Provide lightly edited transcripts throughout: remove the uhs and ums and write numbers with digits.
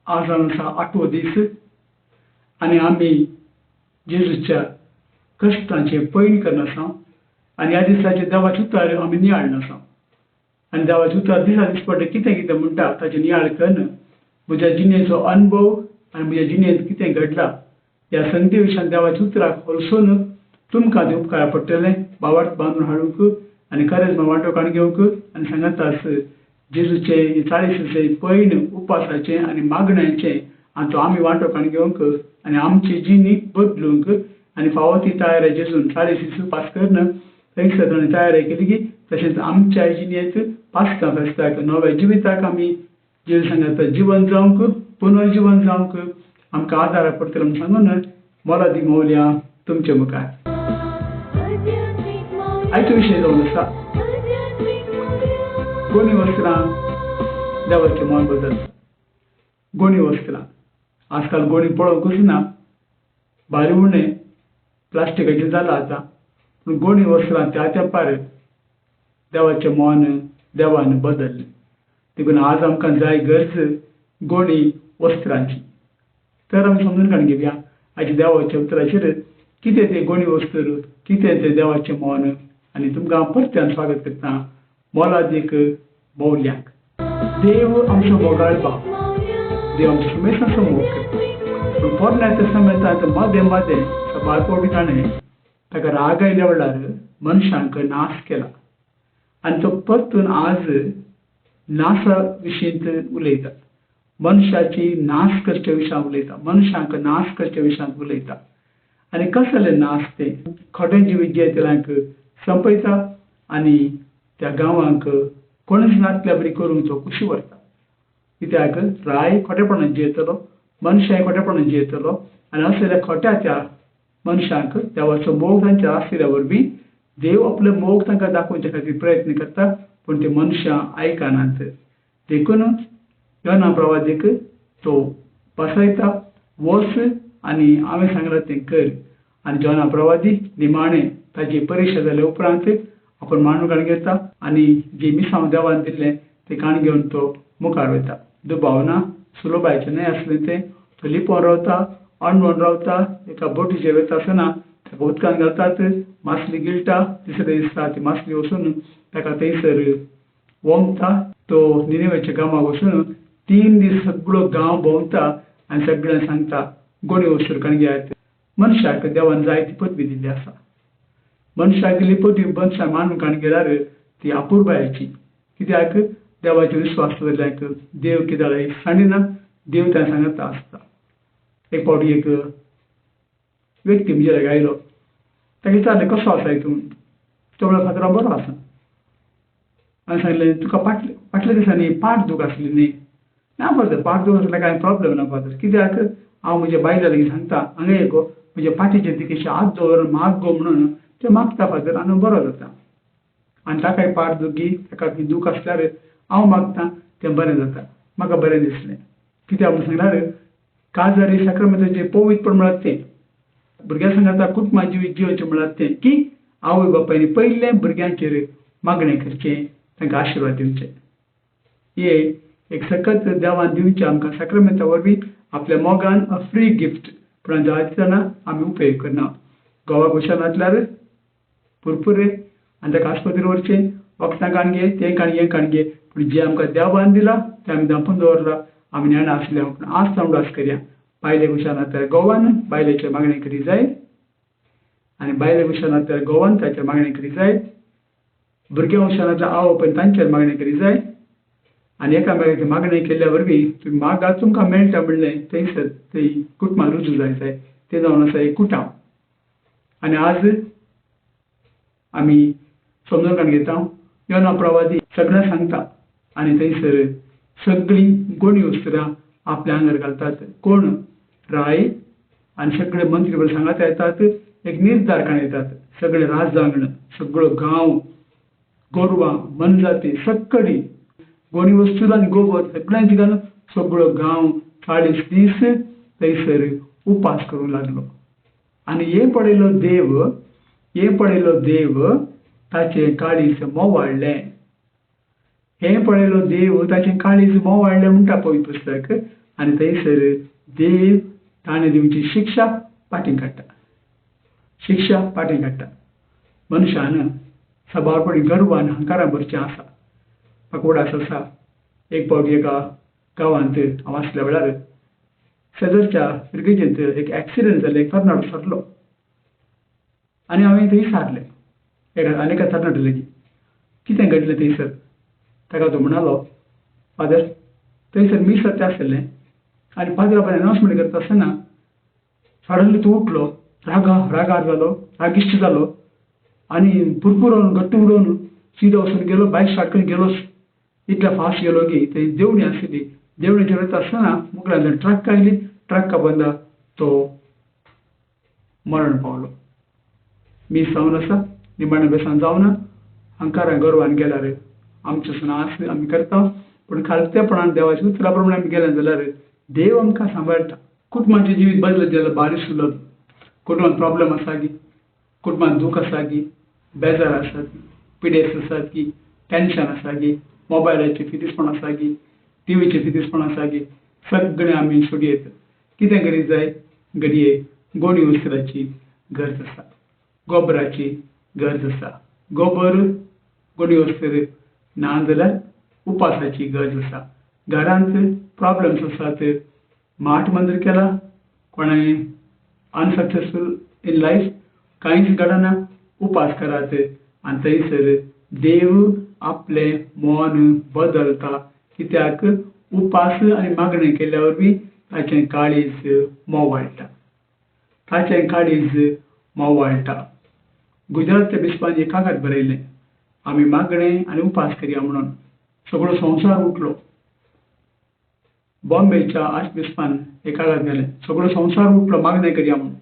आज आसा आठवो दीस आनी आमी जेजूच्या कश्टांचें पयण करना आसा आनी ह्या दिसाचें देवाचें उतर आमी नियाळना आसा आनी देवाचें उतर दिसा दीस पडटा कितें कितें म्हणटा ताचें नियाळ करून म्हज्या जिणेचो अणभव आनी म्हज्या जिणेंत कितें घडलां ह्या संगती विशयान देवाच्या उतराक होलसून तुमकां तें उपकारा पडटलें भावार्थ बांदून हाडूंक आनी करेज्मा वांटो काडून घेवंक आनी सांगाताच जेजूचें 40 पयण उपासाचें आनी मागण्याचें आनी तो आमी वांटो काडून घेवंक आनी आमची जिणी बदलूंक आनी फावो ती तयारी जेजून 40 दीस उपास करून थंयसर ताणें तयारी केली की तशेंच आमच्या जिणेंत पास्कां फेस्ताक नव्या जिविताक आमी जेजू सांगाता जिवन जावंक पुनर्जिवन जावंक आमकां आदाराक पडटलें म्हूण सांगून मोलादीक मौल्यां तुमचे मुखार. आयचो विशय जावन आसा गोणी वस्त्रां देवाचें मन बदल. गोणी वस्त्रां आजकाल गोणी पळोवंकूच ना, भारी उणें प्लास्टिकाचें जालां आतां, पूण गोणी वस्त्रां त्या तेंपार देवाचें मन देवान बदल्लें. देखून आज आमकां जाय गरज गोणी वस्त्रांची. तर आमी समजून काडून घेवया आयच्या देवाच्या उतराचेर कितें तें गोणी वस्त्र, कितें तें देवाचें मन. आनी तुमकां परत्यान स्वागत करता मोलादीक मौल्यांक. देव आमचो मोगाळ बाप, देव आमचो हमेशाचो मोग करता, पूण पोरण्या तेस्तामेंतांत मदें मदें सबार फावटी ताणें ताका राग आयल्या वेळार मनशांक नाश केला आनी तो परतून आज नासा विशींत उलयता. मनशाची नाश करच्या विशयांत उलयता, मनशांक नाश करच्या विशयांत उलयता. आनी कसले नाश ते खोटें जिवीत जियेतल्यांक संपयता आनी त्या गांवांक कोणूच नातल्या बरी करूंक तो खुशी व्हरता. कित्याक राय खोटेपणान जियेतलो, मनशाय खोटेपणान जियेतलो आनी असल्या खोट्या त्या मनशांक देवाचो मोग तांचेर आशिल्ल्या वरवीं देव आपलो मोग तांकां दाखोवचे खातीर प्रयत्न करता, पूण ते मनशां आयकनात. देखून योना प्रवादीक तो बसयता, वच आनी हांवें सांगलां तें कर. आनी जोना प्रवादी निमाणें ताची परिक्षा जाल्या उपरांत आपूण मांडू काडून घेता आनी जी मिसांव देवान दिल्लें तें काण घेवन तो मुखार वयता. दुबाव ना, सुलभायचें न्हय आसलें तें. तो लिपोवन रावता, अणवण रावता, एका बोटीचेर वयता आसतना ताका उदकांत घालतात, मासली गिळटा. तिसरे दिसा ती मासली वचून ताका थंयसर वोमता. तो निनेवेच्या गांवाक वचून 3 दीस सगळो गांव भोंवता आनी सगळ्यांक सांगता गोणी वस्तूर काण घेयात. मनशाक देवान जायती पदवी दिल्ली आसा. मनशाक दिल्ली पदवी मनशान मानून काण गेल्यार ती अपुरबायेची. कित्याक देवाचेर विस्वास दवरल्यांक देव कित्याक सांडिना, देव त्या सांगता आसता. एक फावटी एक व्यक्ती म्हजे लागीं आयलो, ताका विचारलें कसो आसा तूं? तो म्हणलो फादर हांव बरो आसा. हांवें सांगलें तुका फाटल्या दिसांनी पाठ दूख आसली न्ही? ना फादर, पाठ दूख आसल्यार कांय प्रॉब्लेम ना फादर. कित्याक हांव म्हज्या बायला लागीं सांगता हांगा ये गो म्हज्या पाठीचेर तिकेशी हात दवर माग गो म्हणून, तें मागता फादर आनी बरो जाता. आनी ताकाय पाठ दुखी, ताका दूख आसल्यार हांव मागता तें बरें जाता. म्हाका बरें दिसलें. कित्याक म्हूण सांगल्यार काजारी साक्रामेंताचें पवित्रपण म्हळ्यार तें भुरग्यां सांगाता कुटुंबा जिवीत जियोवचें म्हळ्यार तें की आवय बापायन पयलें भुरग्यांचेर मागणें करचें, तांकां आशिर्वाद दिवचे. हे एक सकत देवान दिवचें आमकां साक्रामेंता वरवीं आपल्या मोगान अ फ्री गिफ्ट, पूण जाय दितना आमी उपयोग करना. गोवाक हुशार नासल्यार पुरपुरे आनी ताका आस्पत्रेर व्हरचें, वखदां काण घे, तें काण घे, हें काण घे, पूण जें आमकां देवान दिलां तें आमी धांपून दवरलां. आमी नेणां आसल्या पूण आज तांबडो करया. बायलेक हुशार नासल्यार गोवान बायलेचेर मागणें करी जाय आनी बायलेक हुशार नासल्यार गोवान ताचेर मागणें करी जाय. भुरग्यां हुशार नासल्यार आवय बापायन तांचेर मागणें करी जाय. आनी एकामेकाचें मागणें केल्ल्या वरवीं तुमी मागात तुमकां मेळटा म्हणलें थंयसर थंय कुटुंबां रुजू जाय जाय. तें जावन आसा एक कुटांव. आनी आज आमी समजून काडून घेता योना प्रवादी सगळें सांगता आनी थंयसर सगळीं गोणी वस्त्रां आपल्या आंगार घालतात. कोण राय आनी सगळे मंत्री बरे सांगात येतात, एक निर्धार काडून येतात. सगळे राजांगण, सगळो गांव, गोरवां, मनजाती सक्कडी गोणी वस्तूर आनी गोबर सगळ्यांची घालून सगळो गांव 40 दीस थंयसर उपास करूंक लागलो. आनी हें पळयलो देव, हें पळयलो देव ताचें काळीज मोवाळ्ळें. हें पळयलो देव ताचें काळीज मोवाळ्ळें म्हणटा पवित्र पुस्तक. आनी थंयसर देव ताणें दिवची शिक्षा फाटीं काडटा, शिक्षा फाटीं काडटा. मनशान सबारपणी गर्वान हंकारान भरचें आसा. म्हाका उडास आसा, एक फावट एका गांवांत हांव आसल्या वेळार शेजरच्या फिर्गजेंत एक एक्सिडंट जालें, एक तरणाटो सरलो आनी हांवें थंय सारलें एका आनी एका तरणाटे लागीं. कितें घडलें थंयसर? ताका तो म्हणालो, फादर थंयसर मीस जाता आसलें आनी फादर आपणें अनावन्समेंट करता आसतना सडनली तो उठलो, रागार जालो, रागिश्ट जालो आनी पुरपुरोन गट्ट उडोवन सिदो वचून गेलो, बायक स्टार्ट करून गेलोच. इतल्या फास्ट गेलो की थंय देवणी आशिल्ली, देवणेचेर वयता आसतना मुखार ट्रक आयली, ट्रका बंदा तो मरण पावलो. मीस जावन आसा, निमाणें बेसान जावना, हंकारान गर्वान गेल्यार आमचें आस आमी करता, पूण खालतेपणान देवाच्या उतरा प्रमाणे आमी गेले जाल्यार देव आमकां सांबाळटा. कुटुंबाचें जिवीत बदलत जाल्यार भारी सुलभ. कुटुंबांत प्रॉब्लम आसा की, कुटुंबांत दूख आसा की, बेजार आसा की, पिडेस्त आसात की, टेंशन आसा की, मोबायलाचें फितीसपण आसा की, टिवीचें फितीसपण आसा की, सगळें आमी सोडयेत. कितें करीत जाय? घडये गोणी वस्त्राची गरज आसा, गोबराची गरज आसा. गोबर गोणी वस्त्र ना जाल्यार उपासाची गरज आसा. घरांत प्रॉब्लम्स आसात, माठ मंत्र केला कोणाय अनसक्सेसफूल इन लायफ, कांयच घडना, उपास करात आनी थंयसर देव आपलें मन बदलता. कित्याक उपास आनी मागणें केल्ल्या वरवीं ताचें काळीज मोवाळटा, ताचें काळीज मोवाळटा. गुजरातच्या बिस्पान एक कागद बरयलें, आमी मागणें आनी उपास करया म्हणून. सगळो संवसार उठलो. बॉम्बेच्या आर्चबिस्पान एक कागद घालें, सगळो संवसार उठलो, मागणें करया म्हणून.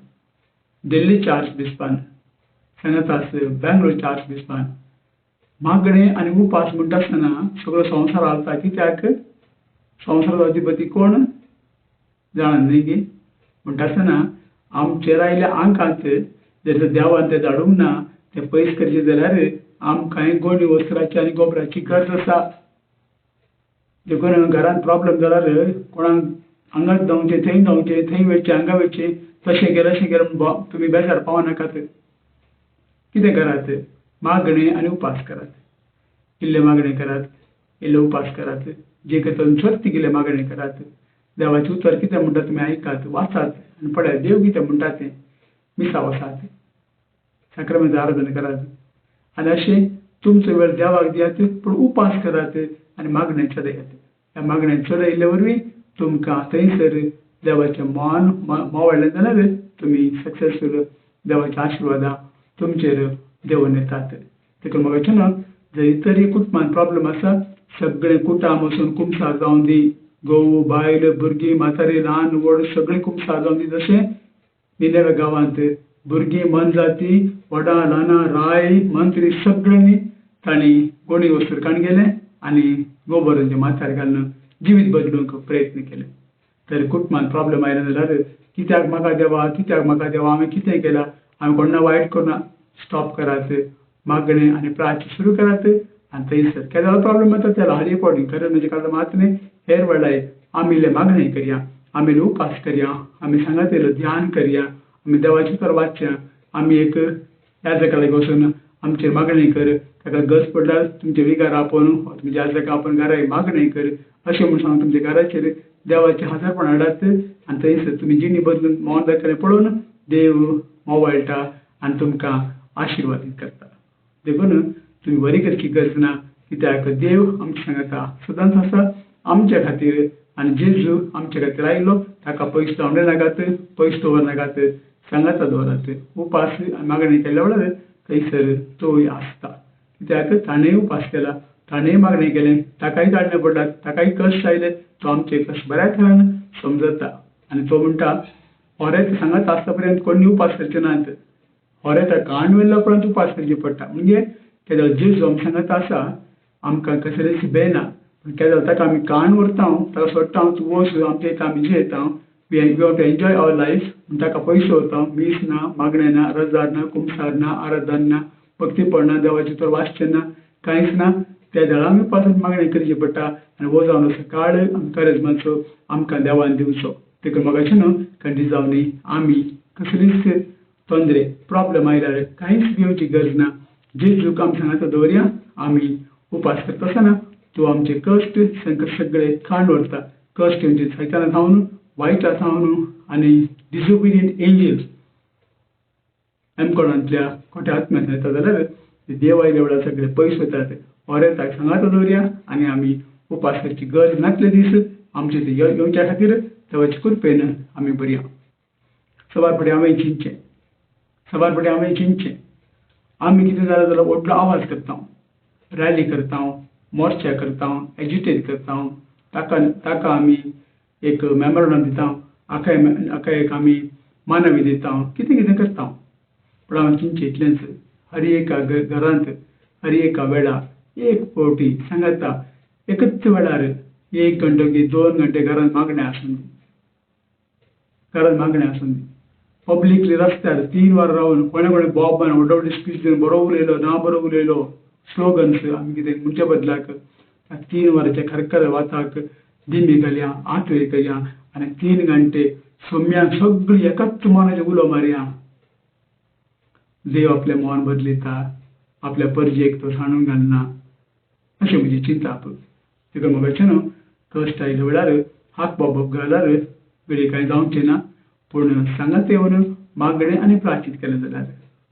दिल्लीच्या आर्चबिस्पान, सांगातास बेंगलोरच्या आर्चबिस्पान, मागणें आनी उपास म्हणटा आसतना सगळो संवसार हालता. कित्याक संवसाराचो अधिपती कोण जाणा न्ही की? म्हणटा आसतना आमचेर आयिल्ल्या आंकांत जर देवान तें धाडूंक ना, तें पयस करचें जाल्यार आमकांय गोणी वस्त्राची आनी गोबराची गरज आसा. देखून घरांत प्रॉब्लम जाल्यार कोणाक हांगाच धांवचें, थंय धांवचें, थंय वयचें, हांगा वयचें, तशें केलें अशें केलें म्हूण तुमी बेजार पावनाकात. कितें करात? मागणें आनी उपास करात. इल्लें मागणें करात, इल्ले उपास करात, जे कितें सर्त इल्लें मागणें करात. देवाचें उतर कितें म्हणटा तुमी आयकात, वाचात आनी पळयात देव कितें म्हणटा तें. मिसा वसात, साक्रामेंताचें आराधना करात आनी अशें तुमचो वेळ देवाक दियात, पूण उपास करात आनी मागणें चलयात. ह्या मागणें चलयल्ले वरवीं तुमकां थंयसर देवाचें मन मोवाळ्ळें जाल्यार तुमी सक्सेसफूल, देवाच्या आशिर्वादां तुमचेर देंवून येतात. देखून म्हाका न्हू, जंय तरी कुटुंबान प्रॉब्लम आसा, सगळें कुटाम वचून कुमसार जावन दी, घोव बायल भुरगीं म्हातारी ल्हान व्हड सगळीं कुमसार जावन दी. जशें निनेवे गांवांत भुरगीं मनजाती व्हडां ल्हानां राय मंत्री सगळ्यांनी तांणी गोणी वस्तूर काण गेलें आनी गोबरांचे माथ्यार घालून जिवीत बदलूंक प्रयत्न केले. तर कुटुंबान प्रॉब्लम आयले जाल्यार कित्याक म्हाका देवा, कित्याक म्हाका देवा, हांवें कितें केलां, हांवें कोणा वायट करुना, स्टॉप करात, मागणें आनी प्रार्थना सुरू करात आनी थंयसर केन्ना प्रॉब्लम येता त्याला हरी पडली खरें म्हणजे काडलं मात न्ही. हेर वेळार आमी इल्लें मागणें करया, आमी इल्लें उपास करया, आमी सांगात इल्लें ध्यान करया, आमी देवाचें तर वाचया, आमी एक याजका लागीं वचून आमचेर मागणें कर, ताका गरज पडल्यार तुमचे विगार आपोवन तुमच्या याजका आपोवन घरा मागणें कर अशें म्हूण सांगून तुमच्या घराचेर देवाचें हाजरपण हाडात आनी थंयसर तुमी जिणी बदलून मोन जातलें पळोवन देव मोवाळटा आनी तुमकां आशिर्वादीत करता. देखून तुमी बरी करची गरज ना, कित्याक देव आमच्या सांगाता सदांच आसा आमच्या खातीर आनी जेजू आमच्या खातीर आयलो. ताका पयस धांवडे नाकात, पयस दवर नाकात, सांगाता दवरात. उपास मागणी केल्या वेळार थंयसर तोय आसता, कित्याक ताणेंय उपास केला, ताणेंय मागणें केलें, ताकाय काडणें पडलां, ताकाय कश्ट आयले. तो आमचे कश्ट बऱ्या तरान समजता आनी तो म्हणटा, होरेत सांगात आसता पर्यंत कोणी उपास करचे नात, होरेत काण व्हेल्ल्या उपरांत उपास करचे पडटा. म्हणजे केदो जेजू आमच्या सांगात आसा, आमकां कसलेंच भंय ना. पूण केदो ताका आमी काण व्हरता, ताका सोडटा, तूं वच, आमच्या इथं आमी जियेता, we want to enjoy our life म्हूण ताका पयस दवरता. मीस ना, मागणें ना, रजार ना, कुमसार ना, आराधन ना, भक्तीपण ना, देवाचें तर वाचचें ना, कांयच ना. त्या दळांनी उपास मागणें करचें पडटा आनी हो जावन असो काळ करेज्माचो आमकां देवान दिवचो. देखून मोगाचें न्हू खंडीत जावनी आमी कसलीच तोंदरे प्रॉब्लम आयल्यार कांयच भिवची गरज ना. जेजूक आमी सांगाता दवरया. आमी उपास करता आसतना तो आमचे कश्ट संकट सगळे काण व्हरता. कश्ट येवचे सैताना जावन, वायटा जावन आनी डिसओबिडियंट एंजल्स एमकोणांतल्या खोट्या आत्म्यात येता जाल्यार देव आयल्या वेळार सगळे पयस वतात. ओरेताक सांगाता दवरया आनी आमी उपास करची गरज नासले दीस आमचे ते येवच्या खातीर देवाचे कृपेन आमी बरया. सवार फुडें हांवें चिंतचें, सवार फुडें हांवें चिंतचें, आमी कितें जालें जाल्यार व्हडलो आवाज करता, रॅली करता, मोर्चा करता, एजिटेट करता, ताका ताका आमी एक मेमोरंडम दिता, हाका हाका एक आमी मानवी दिता, कितें कितें करता. पूण हांवें चिंतचें इतलेंच, हर एका घरांत हर एका वेळार एक फावटी सांगाता एकच वेळार एक घंटो की 2 घंटे घरांत मागणें आसूं दी, घरांत मागणें आसूं दी. पब्लिकली रस्त्यार 3 वरां रावन कोणे कोणे बॉब मारून व्हडलो व्हडली स्पीच दिवन बरो उलयलो ना बरो उलयलो स्लोगन्स आमी कितें म्हणच्या बदलाक 3 वरांच्या खरखर वाताक दिमी घालया, हात वयर करया आनी 3 घंटे सोम्यान सगळी एकाच मनाचे उलो मारया. देव आपलें मन बदलिता, आपल्या परजेक तो सांडून घालना अशें म्हजें चिंताप. देखून मोगाचें न्हू कश्ट आयल्या वेळार हात बाबप घाल्यार घडये कांय जावचें ना, पूण सांगात येवन मागणें आनी प्राचीत केलें जाल्यार,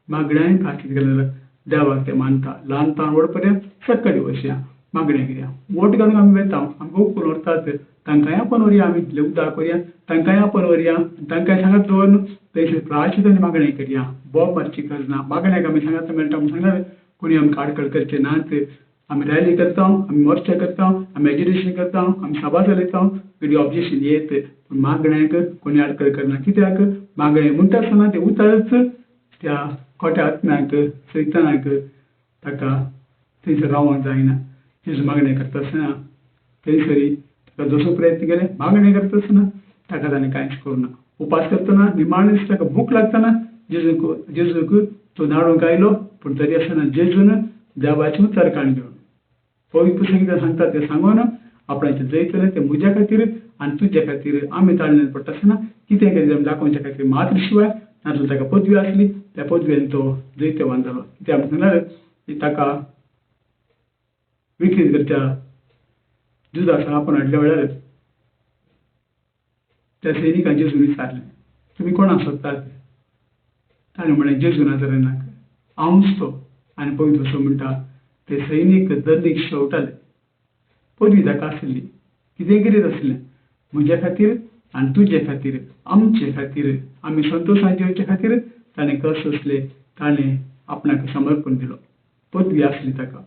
मागणें आनी प्राचीत केलें जाल्यार देवाक तें मानता. ल्हान तान व्हड पर्यंत सकयल वचया, मागणें करया. वोट घालूंक आमी वेता, आमकां उखलून व्हरतात, तांकांय आपण व्हरया, आमी इतलें उदक व्हरया, तांकांय आपण व्हरया, तांकांय सांगात दवरून थंयसर प्राचीत आनी मागणें करया. बोब मारची गरज ना. मागण्याक आमी सांगात मेळटा म्हूण सांगल्यार कोणी आमकां आडखळ करचे नात. आमी रॅली करता, आमी मोर्चा करता, आमी एज्युकेशन करता, आमी सभा चलयता, घडये ऑब्जेक्शन येत, पूण मागण्याक कोणी आडखळ करना. कित्याक मागणें म्हणटा आसतना तें उतरच त्या खोट्या आत्म्याक सैतानाक ताका थंयसर रावंक जायना. जेजू मागणें करता आसतना थंयसरी ताका जसो प्रयत्न केले मागणें करता आसतना ताका ताणें कांयच करूं ना. उपास करतना निमाणें ताका भूक लागतना जेजूक जेजूक तो नाडूंक आयलो, पूण तरी आसतना जेजून देवाचें उतर काण घेवन पवित्र पुस्तक कितें सांगता तें सांगून आपणाचें जैतलें तें म्हज्या खातीर आनी तुज्या खातीर. आमी ताळण्यान पडटा आसतना कितें कितें दाखोवच्या खातीर मात्र शिवाय नाजाल्यार ताका पदवी आसली, त्या पदवेन तो जैतवान जालो. कित्याक सांगल्यार ताका विक्री करच्या जुदासा आपोवन हाडल्या वेळार त्या सैनिकान जेजून विचारलें, तुमी कोणाक सोदतात? ताणें म्हणलें, जेजू नाजरेनाक, हांवूच तो. आनी पवित्र असो म्हणटा ते सैनीक दंडीक शेवटाले. पदवी ताका आसली, कितें करीत आसलें म्हज्या खातीर आनी तुजे खातीर, आमचे खातीर, आमी संतोशान जेवचे खातीर ताणें कश्ट सोंसले, ताणें आपणाक समर्पण दिलो. पदवी आसली ताका,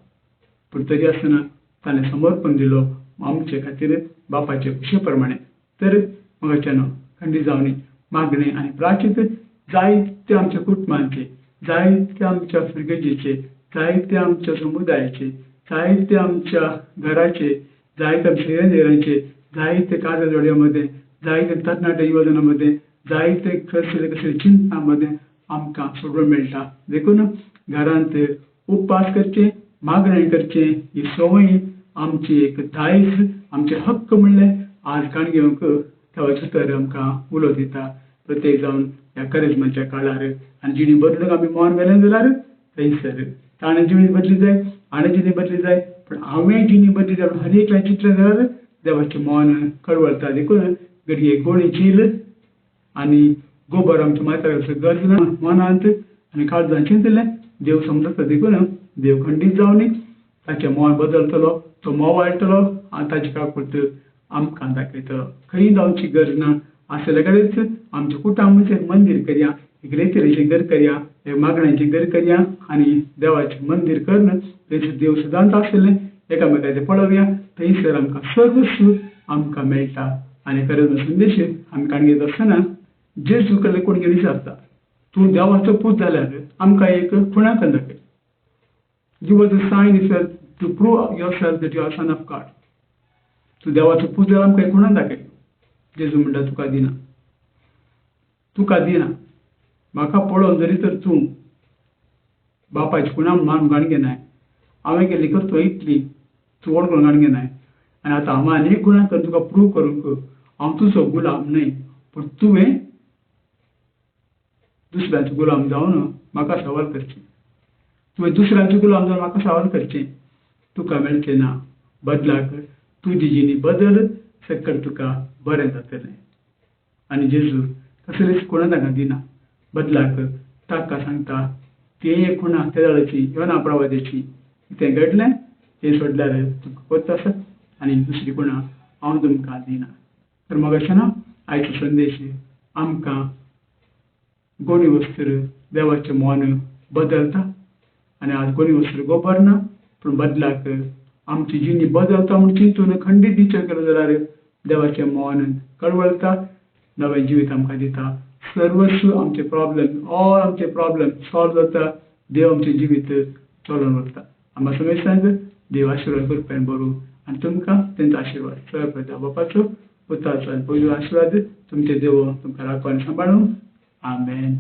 पूण तरी आसतना ताणें समर्पण दिलो आमचे खातीर बापाचे खुशे प्रमाणे. तर मोगाच्यानो खंडीत जावनी मागणें आनी प्राचीत जायते आमच्या कुटुंबांचे, जायते आमच्या फिरगजेचे, जायते आमच्या समुदायाचे, जायते आमच्या घराचे, जायते आमच्या शेजाऱ्यांचे, जायते कार्याजोड्यामध्ये, जायते तरणाट्या युवजनामध्ये, जायते कसले कसले चिंतनामध्ये आमकां सोडून मेळटा. देखून घरांत उपास करचे, मागणें करचें ही संवय आमची एक दायज, आमचे हक्क म्हणलें आज काण घेवंक देवाचें उतर आमकां उलो दिता. प्रत्येक जावन ह्या करेज्माच्या काळार आनी जिणी बदलूंक आमी मन व्हेलें जाल्यार थंयसर ताणें जिणी बदली जाय, हाणें जिणी बदली जाय, पूण हांवें जिणी बदली जाय हर एकल्यान चिंतलें जाल्यार देवाचें मन कळवळटा. देखून घडये गोणी चील आनी गोबर आमच्या माथ्यार गरज ना. मनांत आनी काळजान चिंतलें देव समजता. देखून देव खंडीत जावनी ताचें मन बदलतलो, तो मोवाळटलो आनी ताची काकूट आमकां दाखयतलो. खंय जावची गरज ना. आसले कडेच आमच्या कुटुंबाचें मंदीर करया, एक रेतरेचें घर करया, एक मागण्याचें घर करया आनी देवाचें मंदीर करून थंयसर देव सदांच आसलें एकामेकाचें पळोवया. थंयसर आमकां सर्वस्व आमकां मेळटा. आनी खरें संदेश आमी काणयेत आसतना जेजू कडले कोण कितें विचारता, तूं देवाचो पूत जाल्यार आमकां एक खुणा दाखय. Give us a sign if to prove yourself that you are son of God. तूं देवाचो पूत जाल्यार आमकां एक खुणा दाखय. जेजू म्हणटा, तुका दिना, तुका दिना. म्हाका पळोवन जरी तर तूं बापायची खुणा मान गाण घेनाय, हांवें केल्ली करतो इतली तूं व्हड गुणान घेनाय आनी आतां हांव आनी एक गुणां करून तुका प्रूव करूंक हांव तुजो गुलाम न्हय, पूण तुवें दुसऱ्यांचो गुलाम जावन म्हाका सवाल करचें. तुवें दुसऱ्यांचो गुलाम जावन म्हाका सवाल करचें, तुका मेळचें ना. बदलाक तुजी जिणी बदल, सक्कड तुका बरें जातलें. आनी जेजू कसलीच खुणा ताका दिना. बदलाक ताका सांगता ती एक खुणा त्या जाळाची योना प्रवादाची तें घडलें तें सोडल्यार तुका कोत्त आसा आनी दुसरी खुणा हांव तुमकां दिना. तर म्हाका दिसना आयचो संदेश आमकां गोणी वस्त्र देवाचें मन बदलता आनी आज गोणी वस्त्र गोबर ना, पूण बदलाक आमची जिणी बदलता म्हूण चिंतून खंडीत विचार केलो जाल्यार देवाचें मन कळवळता, नवें जिवीत आमकां दिता. सर्वस्व आमचे प्रॉब्लम, ऑल आमचे प्रॉब्लम सॉल्व जाता. देव आमचें जिवीत चलोवन व्हरता. आमकां समेस्तांक देव आशिर्वाद करपी बरो आनी तुमकां तेंचो आशिर्वाद सर देव बापाचो, पुताचो आनी पयलो आशिर्वाद तुमचे देव तुमकां राखून आनी सांबाळूं. आमेन.